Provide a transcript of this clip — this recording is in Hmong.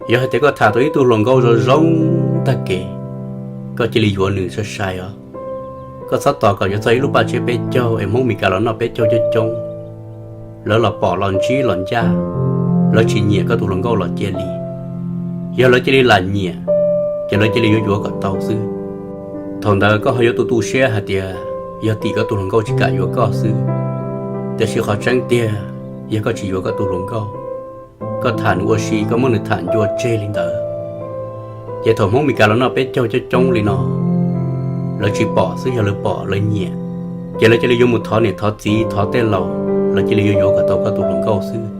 Yog hais tias koj tham tau ib tug hluas nkauj zoo zoo tag kev, koj cia li yuav nws sai sai os. Koj txhob tos kom yuav txog ib lub paj tsiab peb caug es Hmoob Mes Kas los noj peb caug coob coob, lawv los pom los ntsib los ncaj, lawv tsis nyiam koj tus hluas nkauj los cia li. Yog lawv cia li lam nyiam, ces lawv cia li yuav yuav kom tau xwb. Thaum ntawd koj ho yuav tu tu siab hais tias yog tim koj tus hluas nkauj tsis kam yuav koj xwb, tiam sis qhov tseeb tiag yog koj tsis yuav koj tus hluas nkauj. Koj tham nws ua si, koj muab nws tham ncua tseg li ntawd. Ces thaum Hmoob Mes Kas los noj peb caug coob coob li no, lawv tsis pom xwb, yog lawv pom lawv nyiam, ces lawv cia li yuav mus thov niam thov txiv thov tej laus, lawv cia li yuav yuav kom tau koj tus hluas nkauj xwb.